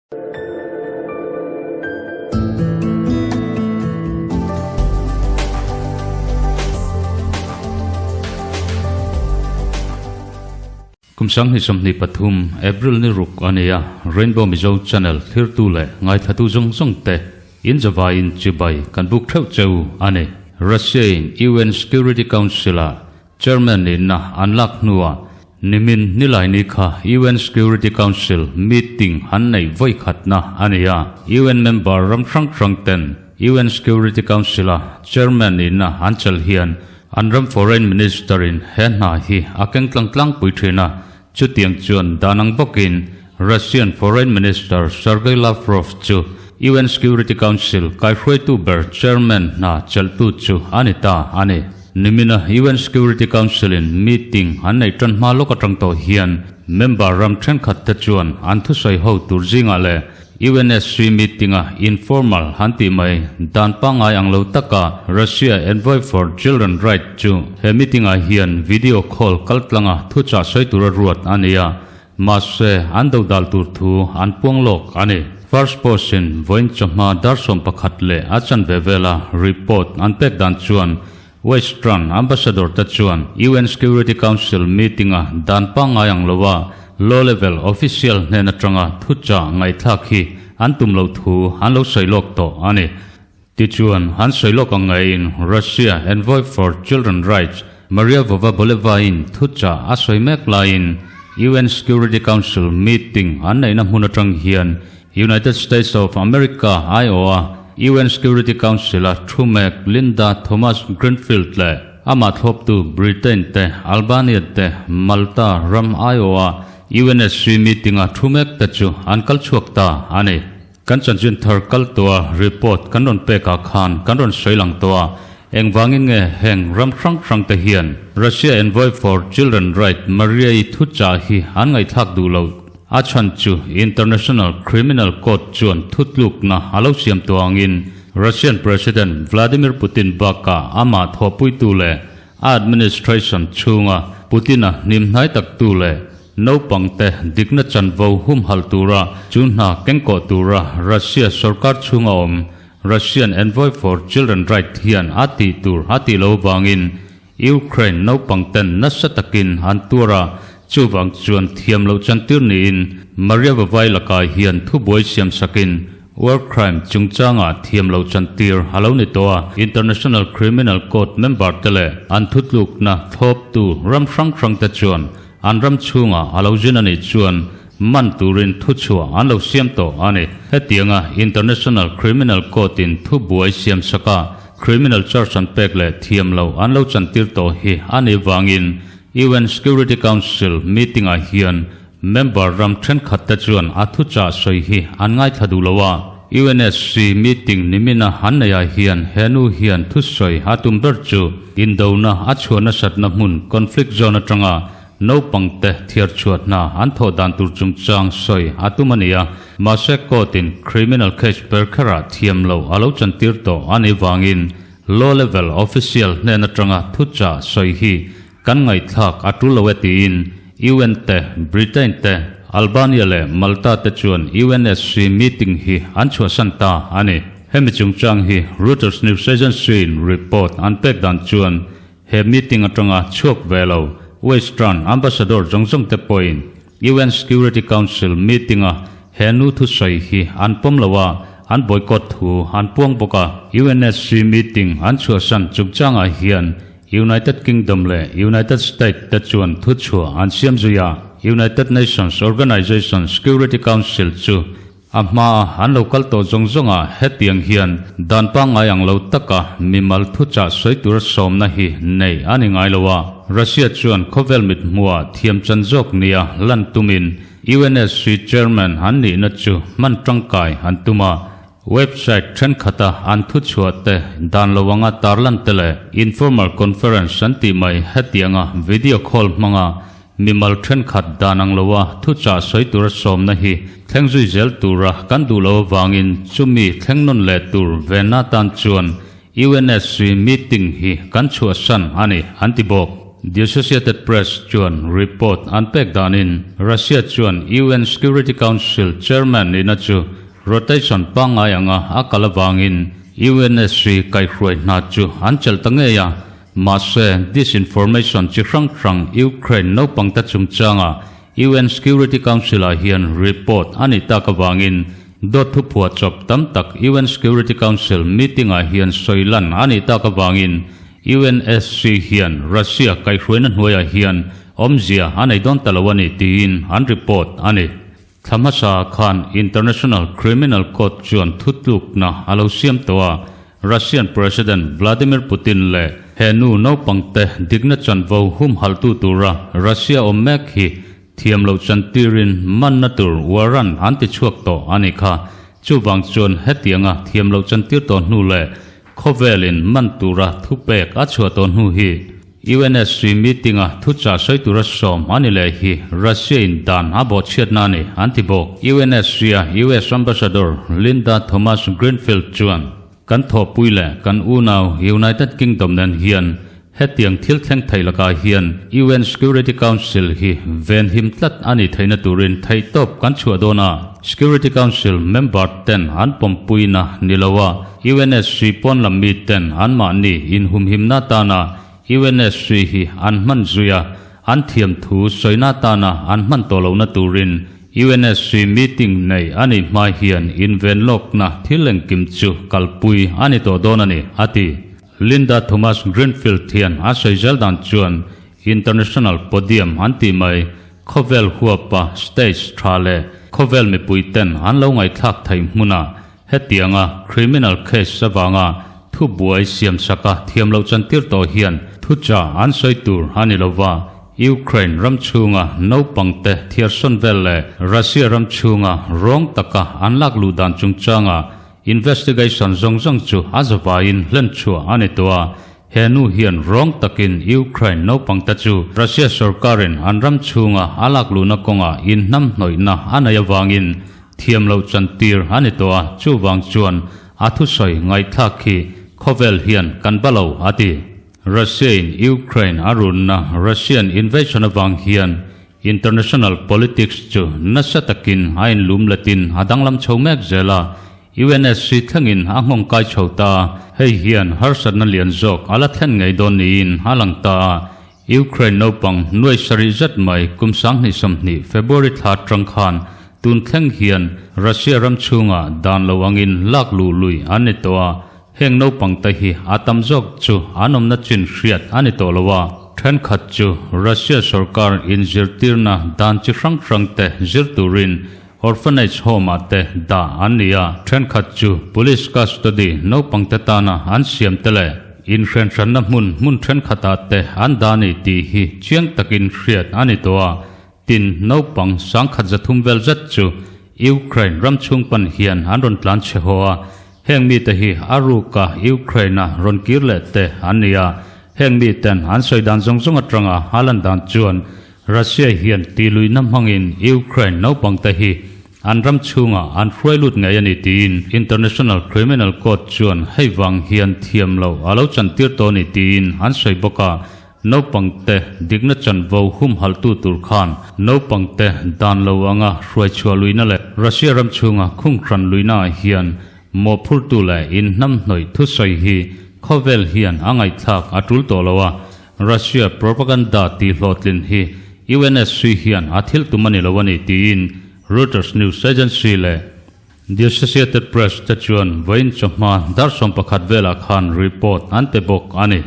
Kum 2023 April ni ruk a ni a, Rainbow Mizo Channel thlirtu leh ngaithlatu zawng zawng te in zavaiin chibai kan buk theuh cheu a ni. Russia in UN Security Council ah Chairman nihna an lak hnuah nimin Nilaini kha UN Security Council meeting an neih vawi khatna a ni a. UN member ram hrang hrang ten UN Security Council-a Chairman nihna an chelh hian an ram Foreign Minister in he hna hi a keng tlang tlangpui thin a. Chutiang chuan dan ang bawkin Russian Foreign Minister Sergei Lavrov chu UN Security Council kaihruaitu ber Chairman hna chelhtu chu a ni ta a ni. Nimina UN Security Council-in meeting an neih tan hma lawk atang tawh hian member ram thenkhat te chuan an thusawi ho tur zingah leh UNSC meeting-a informal han tih mai dan pangngai ang lo taka Russia Envoy for Children Right chu he meeting-ah hian video call kaltlanga thuchah sawi tura ruat a ni a, mahse an dodal tur thu an puang lawk a ni. First Post-in vawiin chawhma dar 11 leh a chanve vela report an pek dan chuan Western Ambassador te chuan UN Security Council meeting-a dan pangngai ang loa low level official hnen atanga thuchah ngaihthlak hi an tum lo thu an lo sawi lawk tawh a ni. Tichuan, an sawi lawk ang ngaiin Russia Envoy for Children Rights Maria Vova-Boleva-in thuchah a sawi mek laiin UN Security Council meeting an neihna hmun atang hian United States of America aiawha UN Security Council-a thu mek Linda Thomas-Greenfield leh amah thlawptu Britain te, Albania te, Malta ram aiawha UNSC meeting-a thu mek te chu an kal chhuak ta a ni. Kan chanchin thar kal tawha report kan rawn pekah khan kan rawn sawi lang tawh a, engvangin nge heng ram hrang hrang te hian Russia Envoy for Children Right Maria-i thuchah hi an ngaihthlak duh loh? A chhan chu International Criminal Court chuan thutlukna a lo siam tawh angin Russian President Vladimir Putin bakah amah thawhpuitu leh a administration chhunga Putin-a hnimhnai taktu leh naupangte dikna chanvo humhalh tura chu hna kengkawh tura Russia sorkar chhunga awm Russian Envoy for Children Right hian a tih tur a tih lo vangin Ukraine naupangten nasa takin an tuar a, chuvang chuan thiam loh chantir niin Maria Vavai lakah hian thubuai siam sakin war crime chungchangah thiam loh chantir a lo ni tawh a. International Criminal Court member te leh an thutlukna thlawptu ram hrang hrang te chuan an ram chhungah a lo zin a nih chuan man turin thuchhuah an lo siam tawh a ni. Hetianga International Criminal Court in thubuai siam saka Criminal charge an pek leh thiam lo an lo chantir tawh hi a nih vangin UN Security Council meeting ah hian member ram thenkhat te chuan a thuchah sawi hi an ngaithla duh lo a. UNSC meeting nimina an neih ah hian he nu hian thusawi a tum ber chu indona a chhuah nasatna hmun conflict zone atanga Naupang te thiar chhuah hna an thawh dan tur chungchang sawi a tum a ni a, mahse court in criminal case ber kherah thiam lo a lo chantir tawh a nih vangin law level official hnen atanga thuchah sawi hi kan ngaihthlak a tul lo e tiin UN te, Britain te, Albania leh Malta te chuan UNSC meeting hi an chhuahsan ta a ni. Hemi chungchang hi Reuters news agency in report an pek dan chuan He meeting atanga chhuak ve lo Western Ambassador zawng zawng te pawhin UN Security Council meeting-a he nu thusawi hi an pawm lo a, an boycott thu an puang bawk a. UNSC meeting an chhuahsan chungchangah hian United Kingdom leh United State te chuan thuchhuah an siam zui a, United Nations Organization Security Council chu A hmaa an lo kal tawh zawng zawngah hetiang hian dan pangngai ang lo taka mimal thuchah sawi tura sawmna hi nei a ni ngai lo a. Russia chuan khawvel mithmuhah thiam chan zawk nia lan tumin UNSC chairman an nihna chu hman tangkai an tum a. Website thenkhat-a an thuchhuah te dan lo anga tarlan te leh informal conference an tih mai hetianga video call hmanga Mimal thenkhat dan ang loa thuchah sawi tura sawmna hi thleng zui zel tura kan duh lo avangin chumi thleng nawn leh tur venna tan chuan UNSC meeting hi kan chhuahsan a ni, an ti bawk. The Associated Press chuan report an pek danin Russia chuan UN Security Council chairman nihna chu rotation pangngai anga a kal avangin UNSC kaihhruai hna chu an chelh ta ngei a. Mahse, disinformation chi hrang hrang Ukraine naupangte chungchanga UN Security Council-ah hian report a nih tak avangin dawt thuphuah chawp tam tak UN Security Council meeting-ah hian sawi lan a nih tak avangin UNSC hian Russia kaihhruaina hnuaiah hian awmzia a nei dawn ta lo a ni tiin an report a ni. Thla hmasa khan International Criminal Court chuan thutlukna a lo siam tawh a, Russian President Vladimir Putin leh he nu naupangte dikna chanvo humhaltu tura Russia awm mek hi thiam loh chantirin manna tur warrant an ti chhuak tawh a ni kha. Chuvang chuan hetianga thiam loh chantir tawh hnu leh khawvelin man tura thupek a chhuah tawh hnu hi UNSC meeting-a thuchah sawi tura sawm a ni leh hi Russia-in dan a bawhchhiatna a ni, an ti bawk. UNSC-a US Ambassador Linda Thomas-Greenfield chuan, Kan thawhpui leh kan unau United Kingdom nen hian hetiang thil thleng thei lakah hian UN Security Council hi venhim tlat a nih theihna turin theihtawp kan chhuah dawn a, Security Council member ten an pawmpuina ni lo a, UNSC pawn lam mi ten anmahni inhumhimna atana UNSC hi an hman zui a, an thiam thu sawina atana an hman tawh lohna turin UNSC meeting nei a nih hma hian inven lawkna thil engkim chu kalpui a ni tawh dawn a ni, a ti. Linda Thomas Greenfield hian a sawi zel dan chuan International podium an tih mai khawvel huapa stage tha leh khawvel mipui ten an lo ngaihthlak theih hmuna Hetianga criminal case avanga thubuai siamsaka thiam loh chantir tawh hian thucha an sawi tur a ni lova, Ukraine ram chhunga naupangte thiarsawn vel leh Russia ram chhunga rawng taka an lak luh dan chungchanga investigation zawng zawng chu a zavaiin hlenchhuah a ni tawh a, he nu hian rawng takin Ukraine naupangte chu Russia sorkarin an ram chhunga a lak luhna kawngah inhnamhnawihna a nei avangin Thiam loh chantir a ni tawh a, chuvang chuan a thusawi ngaihthlak khi khawvel hian kan ba lo a ti. Russia-in Ukraine a runna Russian invasion avang hian international politics chu nasa takin a inlum letin a danglam chho mek zel a, UNSC thlengin a nghawng kai chho ta a, hei hian harsatna lian zawk a la thlen ngei dawn niin a lang ta a, Ukraine naupang nuai sarih zet mai kum 2020 February thla atang khan tun thleng hian Russia ram chhungah dan lo angin lak luh lui an ni tawh a, heng naupang te hi a tam zawk chu an awmna chin hriat a ni tawh lo a, thenkhat chu Russia sorkar inzirtirna dan chi hrang hrang te zir turin Orphanage home ah te dah an ni a, thenkhat chu police custody naupang te tana an siam te leh inhrenhranna hmun hmun thenkhat ah te an dah a ni tih hi chiang takin hriat a ni tawh a, tin naupang sangkhat 300 vel zet chu Ukraine ram chhung pan hian an rawn tlan chhe haw a, heng mite hi a ruka Ukraine a rawn kir leh te an ni a, heng miten an sawi dan zawng zawng atanga a lan dan chuan Russia hian tihluihna hmangin Ukraine naupangte hi an ram chhungah an hruai lut ngei a ni tiin International Criminal Court chuan hei vang hian thiam loh a lo chantir tawh a ni tiin an sawi bawk a, naupangte dikna chanvo humhalhtu tur khan naupangte dan lo anga hruai chhuah luihna leh Russia ram chhunga khunghran luihnaah hian mawhphurtu leh inhnamhnawih thusawi hi khawvel hian a ngaihthlak a tul tawh lo a. Russia propaganda tih hlawhtlin hi UNSC hian a thil tum a ni lo a ni tiin Reuters news agency leh The Associated Press te chuan vawiin chawhma dar 11 velah khan report an pe bawk a ni.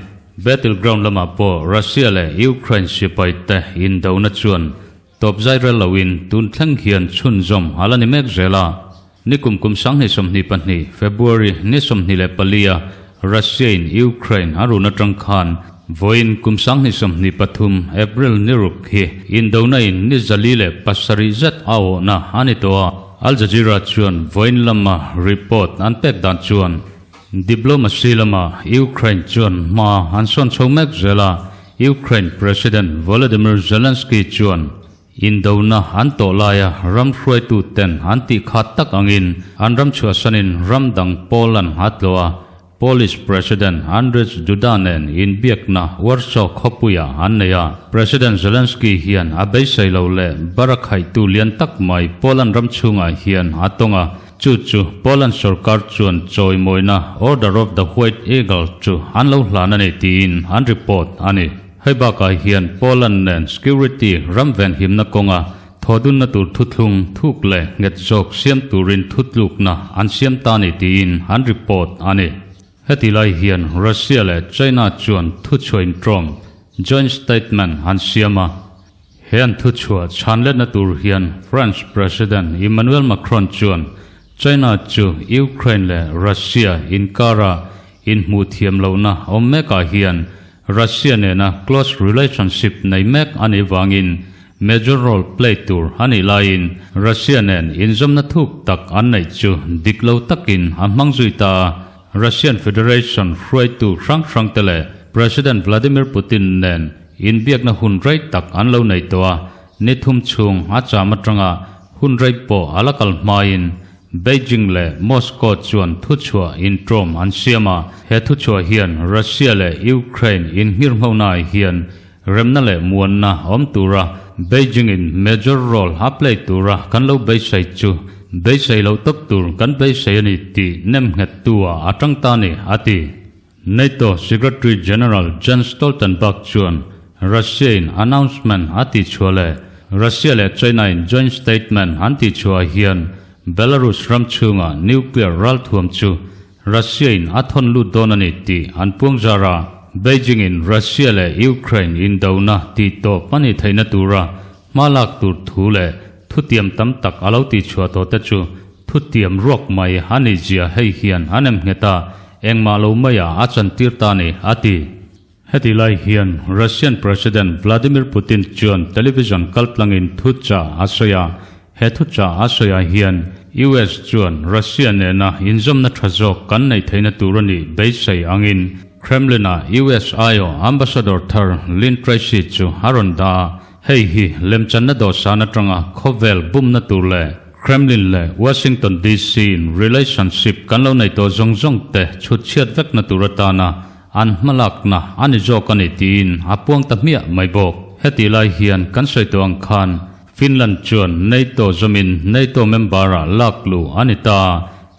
Battleground lamah pawh Russia leh Ukraine sipai te indona chuan Tawp zai rel loin tun thleng hian chhunzawm a la ni mek zel a. Nikum kum 2022 February ni 24 a Russia-in Ukraine a run atang khan vawiin kum 2023 April ni ruk hi indona in ni 47 zet a awhna a ni tawh a. Al Jazeera chuan vawiin lama report an pek dan chuan diplomacy lama Ukraine chuan hma an sawn chho mek zel a. Ukraine President Volodymyr Zelensky chuan indona an tawh laia ram hruaituten an tih khat tak angin an ram chhuahsanin ram dang Poland a tlawh a. Polish President Andrzej Duda nen inbiakna Warsaw khawpuiah an nei a. President Zelensky hian a beisei lo leh barakhaihtu lian tak mai Poland ram chhungah hian a tawng a, chu chu Poland sorkar chuan chawimawina Order of the White Eagle chu an lo hlan a ni tiin an report a ni. Hei bakah hian Poland nen security ram venhimna kawnga Thawdunna tur thuthlung thuk leh nghet zawk siam turin thutlukna an siam ta ni tiin an report a ni. Heti lai hian Russia leh China chuan thuchhuah intawm, joint statement, an siam a. He an thuchhuah chhanletna tur hian France President Emmanuel Macron chuan China chu Ukraine leh Russia inkara inhmuh thiam lohna awm mekah hian Russia nena close relationship nei mek a nih vangin major role play tur a nih laiin Russia nen inzawmna thuk tak an neih chu dik lo takin a hmang zui ta a, Russian Federation hruaitu hrang hrangte leh President Vladimir Putin nen inbiakna hun rei tak an lo nei tawh a, ni thum chhung a cham atanga hun rei pawh a la kal hmain Beijing leh Moscow chuan thuchhuah intawm an siam a, he thuchhuah hian Russia leh Ukraine inngirhnghonaah hian remna leh muanna awm tura Beijing-in major role a play tura kan lo beisei chu beisei loh tawp tur kan beisei a ni tih nemnghettu-ah a tang ta a ni, a ti. NATO Secretary General Jens Stoltenberg chuan Russia-in announcement a tihchhuah leh Russia leh China-in joint statement an tihchhuah hian Belarus ram chhunga nuclear ralthuam chu Russia-in a thawn lut dawn a ni tih an puang zar a. Beijing-in Russia leh Ukraine indona tihtawp a nih theihna tura hma lak tur thu leh thutiam tam tak a lo tihchhuah tawh te chu Thutiam ruak mai a nih zia hei hian an em nghet a, engmah lo maiah a chantir ta ni, a ti. Heti lai hian Russian President Vladimir Putin chuan television kaltlangin thuchah a sawi a, he thuchah a sawiah hian US chuan Russia nena inzawmna tha zawk kan neih theihna tur a nih beisei angin Kremlin-a US aiawh ambassador thar Lynn Tracy chu a rawn dah a, hei hi lemchanna dawhsan atanga khawvel bumna tur leh Kremlin leh Washington DC in relationship kan lo nei tawh zawng zawng te chhut chhiat vekna tur atana an hmalakna a ni zawk a ni tiin a puang ta hmiah mai bawk. Hetih lai hian kan sawi tawh ang khan Finland chuan NATO zawmin NATO member ah lak luh a ni ta.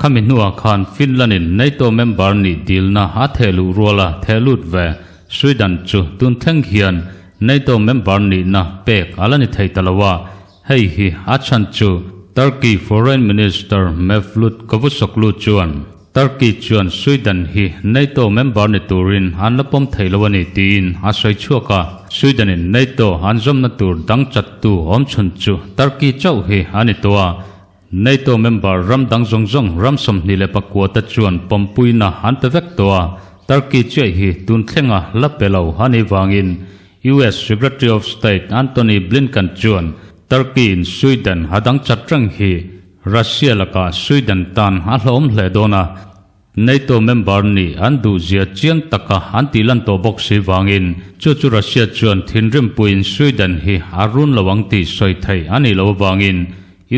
Khami hnuah khan Finland in NATO member nih dilna a theh luh ruala theh lut ve Sweden chu tun thleng hian NATO member nihna pek a la ni thei ta lo a. Hei hi a chhan chu Turkey Foreign Minister Mevlut Cavusoglu chuan Turkey chuan Sweden hi NATO member ni turin an la pawm thei lo a ni tiin a sawi chhuak a. Sweden-in NATO an zawmna tur dang chattu awm chhun chu Turkey chauh hi a ni tawh a. NATO member ram dang zawng zawng ram 29 te chuan pawmpuina an pe vek tawh a. Turkey chiah hi tun thlenga la pe lo a nih vangin US Secretary of State Antony Blinken chuan Turkey in Sweden a dang chat reng hi Russia lakah Sweden tan a hlawm hle dawn a, NATO member nih an duh zia chiang taka an tih lan tawh bawk si vangin chu chu Russia chuan thinrimpuiin Sweden hi a run lo ang tih sawi theih a nih loh avangin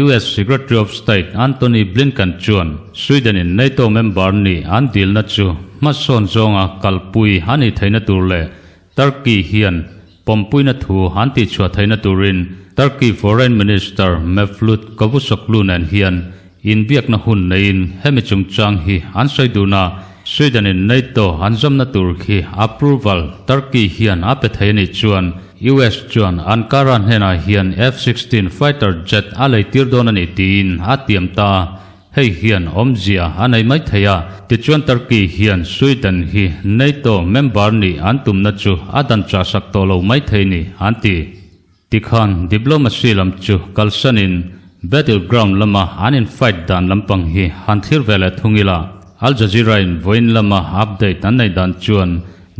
US Secretary of State Antony Blinken chuan Sweden in NATO member nih an dilna chu hmasawn zawnga kalpui a nih theihna tur leh Turkey hian pawmpuina thu an tihchhuah theihna turin Turkey Foreign Minister Mevlut Cavusoglu nen hian inbiakna hun neiin hemi chungchang hi an sawi dun a, Sweden in NATO an zawmna tur khi approval Turkey hian a pe thei a nih chuan US chuan Ankara hnenah hian F-16 fighter jet a leitir dawn a ni tiin a tiam ta a. Hei hian awmzia a nei mai thei a, tichuan Turkey hian Sweden hi NATO member nih an tumna chu a dan chahsak tawh lo mai thei ni, an ti. Tikhan diplomacy lam chu kalsanin battleground lama an in fight dan lampang hi han thlir ve leh thung ila. Al Jazeera in vawiin lama update an neih dan chuan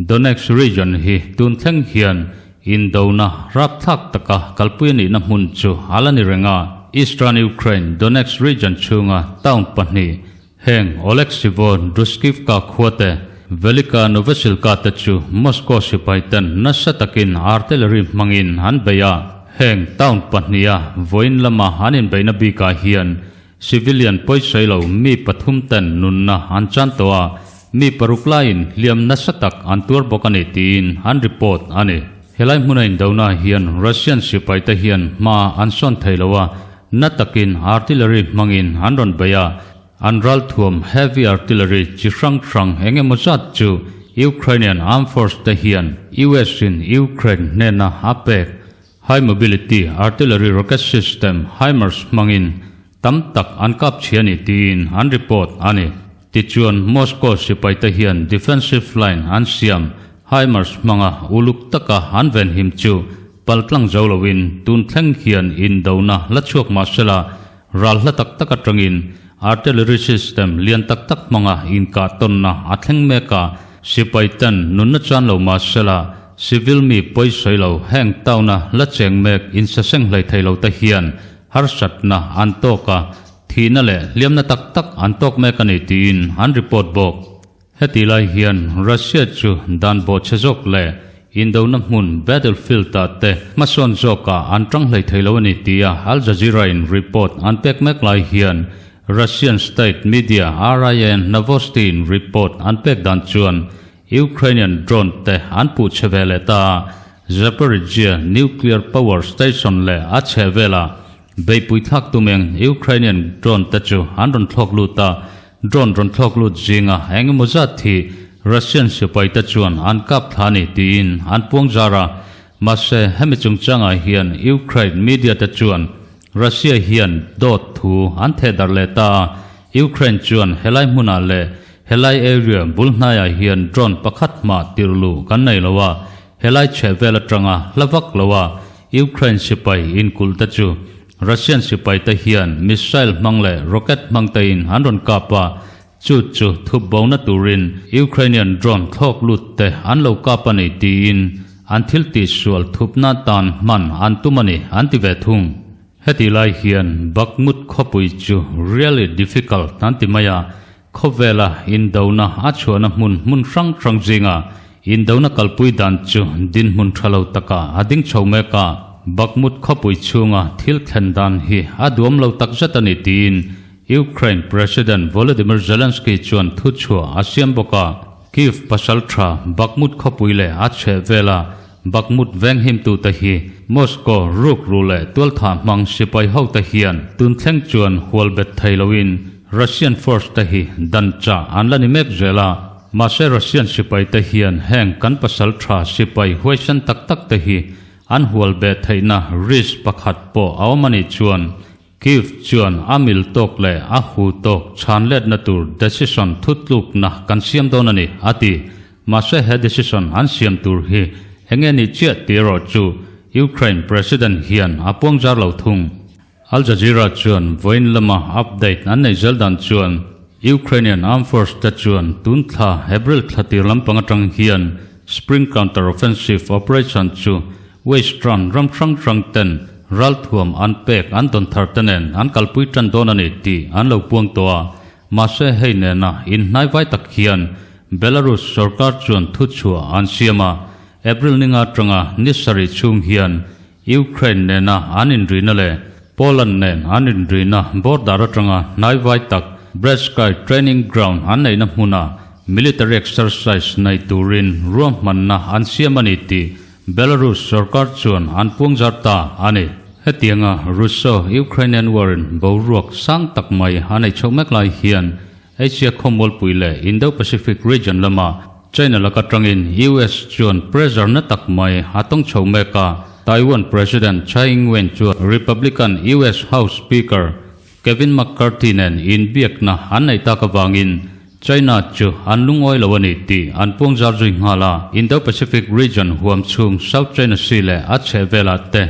Donetsk region hi tun thleng hian Indona rapthlak taka kalpui a nihna hmun chu a la ni reng a, Eastern Ukraine, Donetsk region chhunga town pahnih, heng Oleksivo Druskivka khua te, Velika Novosilka te chu Moscow sipai ten nasa takin artillery hmangin an bei a. Heng town pahniha vawiin lama an inbeihna bikah hian civilian pawisawi lo mi pathum ten nunna an chan tawh a. Mi paruk laiin hliam nasa tak an tuar bawk a ni tiin an report a ni. Helai hmuna indona hian Russian sipaite hian hma an sawn thei lo a, na takin artillery hmangin an rawn bei a, an ralthuam heavy artillery chi hrang hrang eng emaw zat chu Ukrainian armed force te hian US in Ukraine hnena a pek High Mobility Artillery Rocket System, HIMARS, hmangin tam tak an kap chhi a ni tiin an report a ni. Tichuan, Moscow sipaite hian defensive line an siam HIMARS hmanga uluk taka an venhim chu paltlang zo loin tun thleng hian indona la chhuak mah sela ral hla tak tak atangin artillery system lian tak tak hmanga inkah tawnna a thleng mek a, sipai ten nunna chan lo mah sela civil mi pawi sawi lo heng town-a la cheng mek insaseng hlei thei lo te hian harsatna an tawk a, thihna leh hliamna tak tak an tawk mek a ni tiin an report bawk. Heti lai hian Russia chu dan bawhchhe zawk leh indona hmun battlefield ah te hmasawn zawkah an tang hlei thei lo a ni tia Al Jazeera in report an pek mek lai hian Russian state media RIA Novosti in report an pek dan chuan Ukrainian drone te an puh chhe ve leh ta a, Zaporizhzhia nuclear power station leh a chhehvelah Beihpui thlak tumeng Ukrainian drone te chu an rawn thlawk lut a, drone rawn thlawk lut zinga eng emaw zat hi Russian sipai te chuan an kap thla a ni tiin an puang zar a. Mahse, hemi chungchangah hian Ukraine media te chuan Russia hian dawt thu an theh darh leh ta a, Ukraine chuan helai hmunah leh helai area bul hnaiah hian drone pakhat hmah tirh luh kan nei lo a, helai chhehvel atanga hla vak lo a Ukraine sipai inkulh te chu Russian sipai te hian missile hmang leh rocket hmang tein an rawn kap a, chu chu thup bona turin Ukrainian drone thlawk lut te an lo kap a ni tiin an thil tihsual thupna tan hman an tum a ni an ti ve thung. Heti lai hian Bakhmut khawpui chu really difficult an ti mai a, Khawvela indona a chhuahna hmun hmun hrang hrang zinga indona kalpui dan chu dinhmun tha lo takah a ding chho mek a, Bakhmut khawpui chhunga thil thlen dan hi a duam lo takzet a ni tiin Ukraine President Volodymyr Zelensky chuan thuchhuah a siam bawk a. Kyiv pasal tha Bakhmut khawpui leh a chhehvela Bakhmut venghimtute hi Moscow rukru leh tualthah hmang sipai hote hian tun thleng chuan hual bet thei loin Russian force te hi dan chah an la ni mek zel a, mahse Russian sipai te hian heng kan pasal tha sipai huaisen tak tak te hi an hual beh theihna risk pakhat pawh a awm a nih chuan Kyiv chuan a mil tawk leh a hu tawk chhan letna tur decision thutlukna kan siam dawn a ni, a ti. Mahse he decision an siam tur hi enge ni chiah tih erawh chu Ukraine President hian a puang zar lo thung. Al Jazeera chuan vawiin lama update an nei zel dan chuan Ukrainian Armed Force te chuan tun thla April thla tir lampang atang hian Spring Counter-Offensive Operation chu Western ram hrang hrang ten ralthuam an pek an dawn thar te nen an kalpui tan dawn a ni tih an lo puang tawh a, mahse hei nena inhnaivai tak hian Belarus sorkar chuan thuchhuah an siam a, April ninga atanga ni sarih chhung hian Ukraine nena an inrihna leh Poland nen an inrihna border atanga hnaivai tak Brest-Sky Training Ground an neihna hmuna military exercise nei turin ruahmanna an siam a ni tih Belarus sorkar chuan an puangzar ta a ni. Hetianga Russo-Ukrainian War-in boruak sang tak mai a neih chhoh mek lai hian Asia khawmualpui leh Indo-Pacific region lama China laka tangin US chuan pressure na tak mai a tawng chho mek a, Taiwan President Tsai Ing-wen chuan Republican US House Speaker Kevin McCarthy nen inbiakna an neih tak avangin China chu an lungawi lo a ni tih an puangzar zui nghal a, Indo-Pacific region huam chhung South China Sea leh a chhehvelah te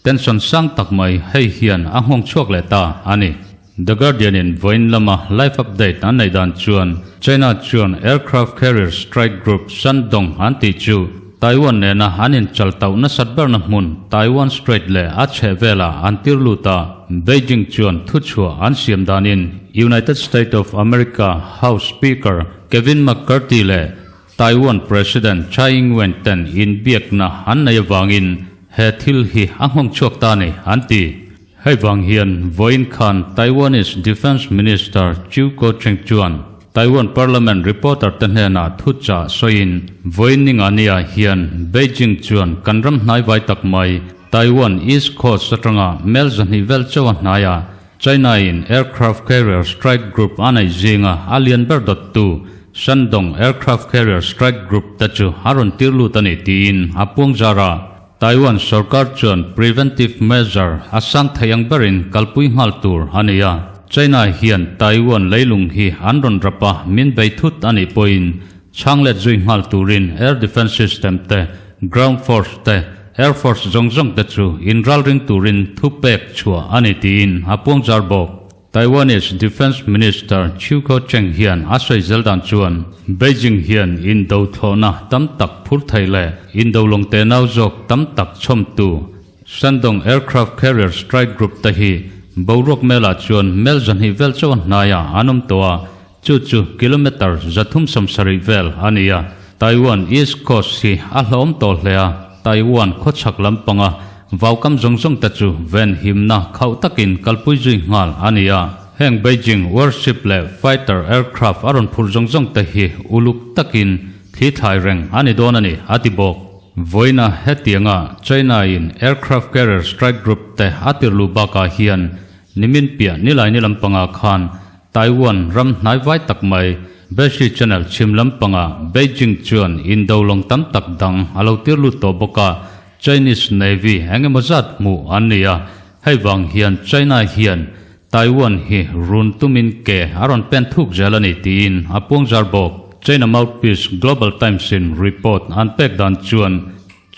tension sang tak mai hei hian a nghawng chhuak leh ta a ni. The Guardian in vawiin lama live update an neih dan chuan China chuan aircraft carrier strike group Shandong an tih chu Taiwan nena an inchal tauh nasat berna hmun Taiwan Strait leh a chhehvelah an tir lut a, Beijing chuan thuchhuah an siam danin United States of America House Speaker Kevin McCarthy leh Taiwan President Tsai Ing-wen ten inbiakna an nei avangin he thil hi a nghawng chhuak ta a ni an ti. Hei vang hian vawiin khan Taiwanese Defence Minister Chiu Ko-cheng chuan. Taiwan Parliament reporter te hnenah thuchah sawiin, Vawiin ningania hian Beijing chuan kan ram hnaivai tak mai Taiwan East Coast atanga mel 200 vel chauha hnaiah China-in aircraft carrier strike group a neih zinga a lian ber dawttu Shandong Aircraft Carrier Strike Group te chu a rawn tir lut a ni tiin a puang zar a. Taiwan sorkar chuan preventive measure a sang thei ang berin kalpui nghal tur a ni a. China hian Taiwan leilung hi an rawn rap a, min bei thut a nih pawhin chhang let zui nghal turin air defence system te, ground force te, air force zawng zawng te chu inralring turin thupek chhuah a ni tiin a puang zar bawk. Taiwanese Defence Minister Chiu Ko-cheng hian a sawi zel dan chuan Beijing hian indo thlawhna tam tak phur thei leh indo lawng tenau zawk tam tak chhawmtu Shandong Aircraft Carrier Strike Group te hi boruak melah chuan mel 200 vel chauh a hnaiah an awm tawh a, chu chu kilometre 370 vel a ni a. Taiwan East Coast hi a hlawm tawh hle a, Taiwan khawchhak lampanga vaukam zawng zawng te chu venhimna khauh takin kalpui zui nghal a ni a. Heng Beijing warship leh fighter aircraft a rawn phurh zawng zawng te hi uluk takin thli thlai reng a ni dawn a ni, a ti bawk. Vawiina hetianga China-in aircraft carrier strike group te a tirhluh bakah hian nimin piah Nilaini lampangah khan Taiwan ram hnaivai tak mai Beshi Channel chhim lampangah Beijing chuan indo lawng tam tak dang a lo tir lut tawh bawk a, Chinese Navy eng emaw zat hmuh an ni a, hei vang hian China hian Taiwan hi run tumin ke a rawn pen thuk zel a ni tiin a puang zar bawk. China mouthpiece Global Times in report an pek dan chuan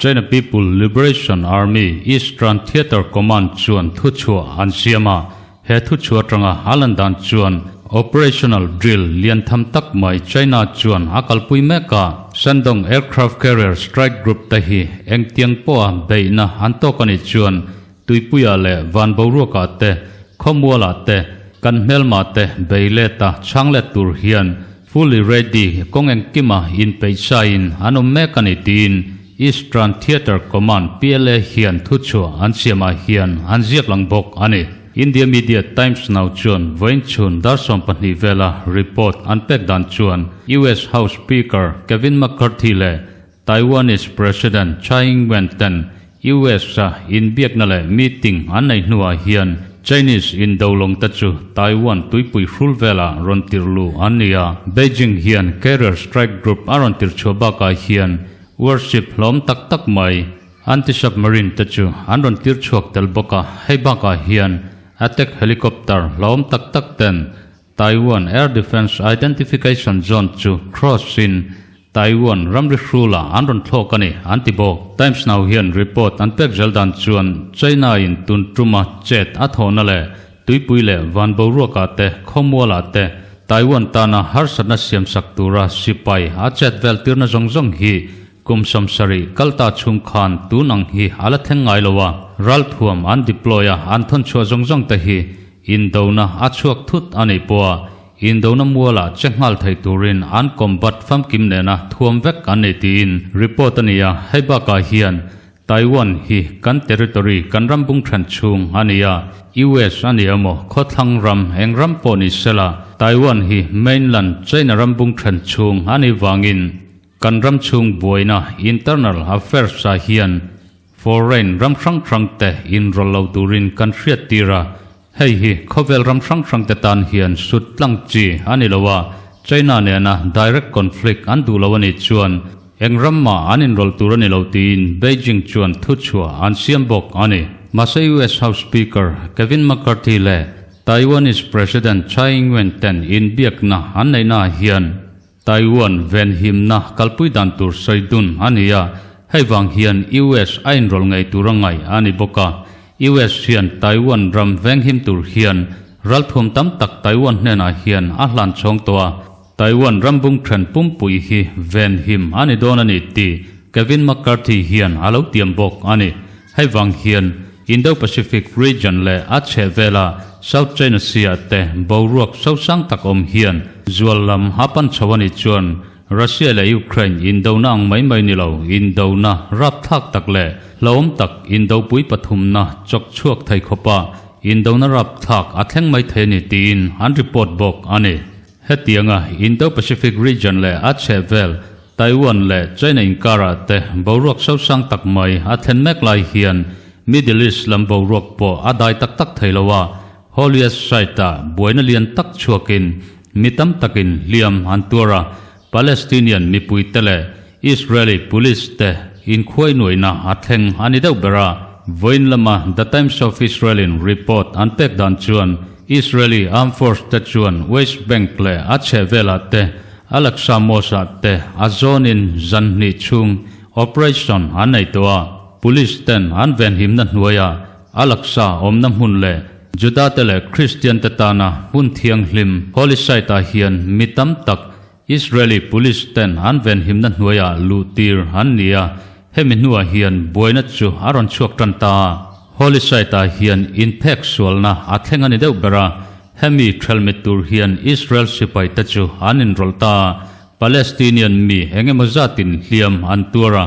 China People Liberation Army Eastern Theater Command chuan thuchhuah an siam a, he thuchhuah atanga a lan dan chuan operational drill lian tham tak mai China chuan a kalpui mek a. Shandong Aircraft Carrier Strike Group te hi engtiang pawha beihna an tawk a nih chuan Tuipuiah leh van boruakah te, khawmualah te, kan hmelmah te bei let a chhang let tur hian fully ready kawng engkima inpeih sain an awm mek a ni tiin Eastern Theatre Command PLA hian thuchhuah an siamah hian an ziak lang bawk a ni. India media Times Now chuan vawiin chhun dar 12 vela report an pek dan chuan US House Speaker Kevin McCarthy leh Taiwanese President Tsai Ing-wen ten US a inbiakna leh meeting an nei hnuah hian Chinese indolawng te chu Taiwan tuipui hrul velah rawn tirh luh an ni a. Beijing hian carrier strike group a rawn tirh chhuah bakah hian warship hlawm tak tak mai anti-submarine te chu an rawn tir chhuak tel bawk a, hei bakah hian attack helicopter hlawm tak tak ten Taiwan Air Defence Identification Zone chu cross in Taiwan ramri hrulah an rawn thlawk a ni, an ti bawk. Times Now hian report an pek zel dan chuan China in tun tuma chet a thawhna leh tuipui leh van boruakah te, khawmualah te Taiwan tana harsatna siamsak tura sipai a chet vel tirna zawng zawng hi kum 70 kal ta chhung khan tun ang hi a la thleng ngai lo a, ralthuam an deploy a an thawn chhuah zawng zawng te hi Indona a chhuak thut a nih pawha Indona mualah che nghal thei turin an combat famkim nena thuam vek an ni tiin report a ni a, hei bakah hian Taiwan hi kan territory kan ram bung then chhung a ni a, US a ni emaw khawthlang ram eng ram pawh ni sela Taiwan hi mainland China ram bung then chhung a nih vangin kan ram chhung buaina internal affairs ah hian Foreign ram hrang hrang te inrawlh lo turin kan hriat tir a, hei hi khawvel ram hrang hrang te tan hian sut tlang chi a ni lo a, China nena direct conflict an duh lo a nih chuan eng ram mah an inrawlh tur a ni lo tiin Beijing chuan thuchhuah an siam bawk a ni. Mahse US House Speaker Kevin McCarthy leh Taiwanese President Tsai Ing-wen ten inbiakna an neihnaah hian Taiwan venhimna kalpui dan tur sawi dun a ni a, hei vang hian US a inrawlh ngei tur a ngaih a ni bawk a. US hian Taiwan ram venghim tur hian ralthuam tam tak Taiwan hnenah hian a hlan chhawng tawh a, Taiwan ram bung then pumpui hi venhim a ni dawn a ni tih Kevin McCarthy hian a lo tiam bawk a ni. Hei vang hian Indo-Pacific region leh a chhehvela South China Sea-ah te boruak sosang tak awm hian zual lam a pan chho a nih chuan Russia leh Ukraine indona ang mai mai ni lo, indona rapthlak tak leh hlauhawm tak indopui pathumna chawk chhuak thei khawpa indona rapthlak a thleng mai thei a ni tiin an report bawk a ni. Hetianga Indo-Pacific region leh a chhehvel Taiwan leh China inkarah te boruak sosang tak mai a thlen mek lai hian Middle East lam boruak pawh a dai tak tak thei lo a, Holiest site-ah buaina lian tak chhuakin mi tam takin hliam an tuar a, Palestinian mipuite leh Israeli police te inkhuai nuaihna a thleng a ni deuh ber a. Vawiin lama The Times of Israel-in report an pek dan chuan Israeli armed force te chuan West Bank leh a chhehvelah te Al-Aqsa Mosque-ah te a zawnin zan hnih chhung operation an nei tawh a, police ten an venhimna hnuaiah Al-Aqsa awmna hmun leh Juda-te leh Kristian-te tana hmun thianghlim Holy Site-ah hian mi tam tak Israeli police ten an venhimna hnuaiah luh tir an ni a, hemi hnuah hian buaina chu a rawn chhuak tan ta a. Holy Site-ah hian inphek sualna a thleng a ni deuh ber a, hemi thelmit tur hian Israel sipaite chu an inrawlh ta a, Palestinian mi eng emaw zatin hliam an tuar a,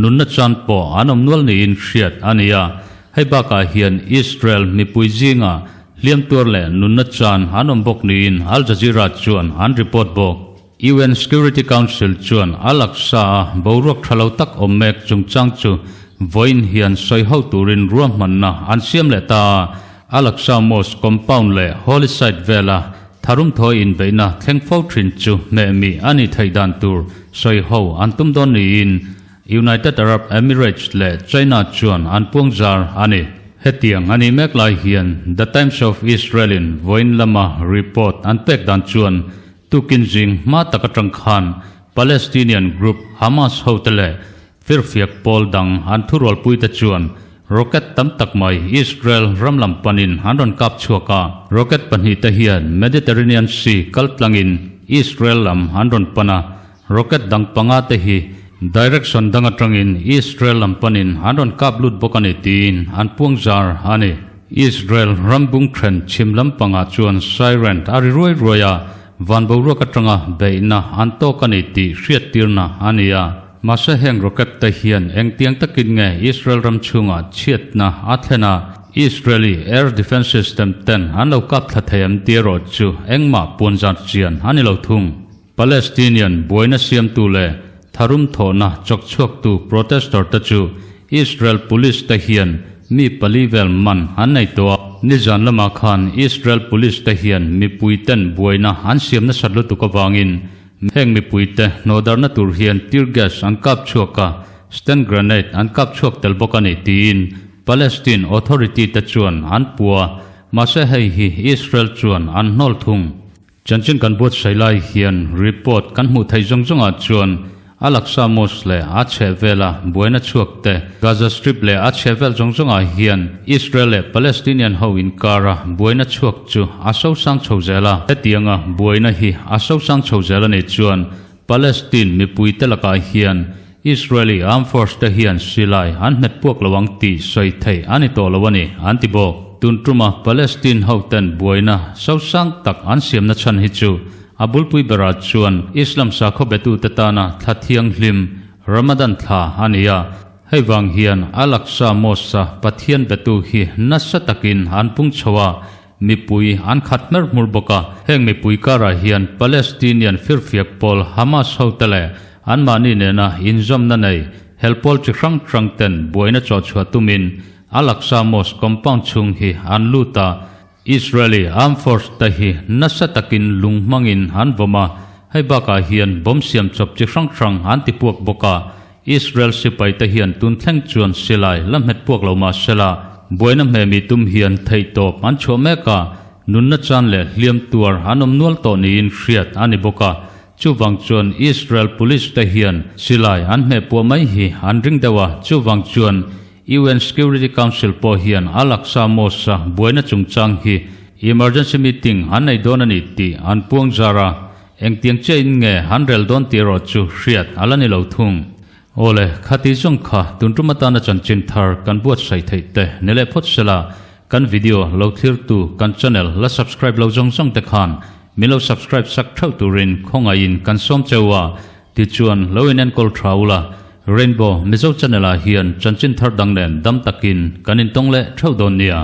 nunna chan pawh an awm nual niin hriat a ni a. Hei bakah hian Israel mipui zingah hliam tuar leh nunna chan an awm bawk niin Al Jazeera chuan an report bawk. UN Security Council chuan Al-Aqsa-a boruak tha lo tak awm mek chungchang chu vawiin hian sawi ho turin ruahmanna an siam leh ta a. Al-Aqsa Mosque compound leh Holy Site vela tharum thawi inbeihna thleng fo thin chu hmehmih a nih theih dan tur sawi ho an tum dawn niin United Arab Emirates leh China chuan an puang zar a ni. Hetiang a nih mek lai hian The Times of Israel-in vawiin lama report an pek dan chuan tukin zing hma tak atang khan Palestinian group Hamas hote leh firfiak pawl dang an thurualpuite chuan rocket tam tak mai Israel ram lam panin an rawn kap chhuak a. Rocket pahnihte hian Mediterranean Sea kaltlangin Israel lam an rawn pan a, Rocket dang panga te hi direction dang atangin Israel lam panin an rawn kap lut bawk a ni tiin an puang zar a ni. Israel ram bung then chhim lampangah chuan siren a ri ruai ruai a, van boruak atanga beihna an tawk a ni tih hriattirna a ni a. Mahse heng rocket te hian engtiang takin nge Israel ram chhungah chhiatna a thlen a, Israeli air defence system ten an lo kap thla thei an ti erawh chu engmah puanzar chian a ni lo thung. Palestinian buaina siamtu leh tharum thawhna chawk chhuaktu protester te chu Israel police te hian mi pali vel man an nei tawh a. Nizan lamah khan Israel police te hian mipui ten buaina an siam nasat lutuk avangin heng mipui te hnawhdarhna tur hian tear gas an kap chhuak a, stun grenade an kap chhuak tel bawk a ni tiin Palestine authority te chuan an pu a, mahse hei hi Israel chuan an hnawl thung. Chanchin kan buatsaih lai hian report kan hmuh theih zawng zawngah chuan Al-Aqsa Mosque leh a chhehvela buaina chhuak te, Gaza Strip leh a chhehvel zawng zawngah hian Israel leh Palestinian ho inkara buaina chhuak chu a sosang chho zel a. Hetianga buaina hi a sosang chho zel a nih chuan Palestine mipuite lakah hian Israeli Armed Force te hian silai an hmet puak lo ang tih sawi theih a ni tawh lo a ni, an ti bawk. Tun tuma Palestine hoten buaina sosang tak an siamna chhan hi chu a bulpui berah chuan Islam sakhaw betute tana thla thianghlim Ramadan thla a ni a, hei vang hian Al-Aqsa Mosque-a Pathian betu hi nasa takin an pung chho a, Mipui an khat hmer hmur bawk a, heng mipui karah hian Palestinian firfiak pawl Hamas hote leh anmahni nena inzawmna nei hel pawl chi hrang hrang ten buaina chawhchhuah tumin Al-Aqsa Mosque compound chhung hi an lut a, Israeli armed force te hi nasa takin lung hmangin an vawm a, hei bakah hian bomb siam chawp chi hrang hrang an ti puak bawk a, Israel sipai te hian tun thleng chuan silai la hmet puak lo mah sela, buaina hmehmi tum hian theihtawp an chhuah mek a, nunna chan leh hliam tuar an awm nual tawh niin hriat a ni bawk a. Chuvang chuan Israel police te hian silai an hmeh puah mai hi an ring deuh a, chuvang chuan UN Security Council pawh hian Al-Aqsa Mosque-a buaina chungchang hi emergency meeting an nei dawn a ni tih an puang zar a. Engtiang chiahin nge han rel dawn tih erawh chu hriat a la ni lo thung. Awle, khati zawng kha tun tum atana chanchin thar kan buatsaih theih te ni leh phawt sela, kan video lo thlirtu kan channel la subscribe lo zawng zawng te khan min lo subscribe sak theuh turin khawngaihin kan sawm cheu a, tichuan lo in enkawl tha ula, Rainbow Mizo channel ah hian chanchin thar dang nen dam takin kan intawng leh theuh dawn nia.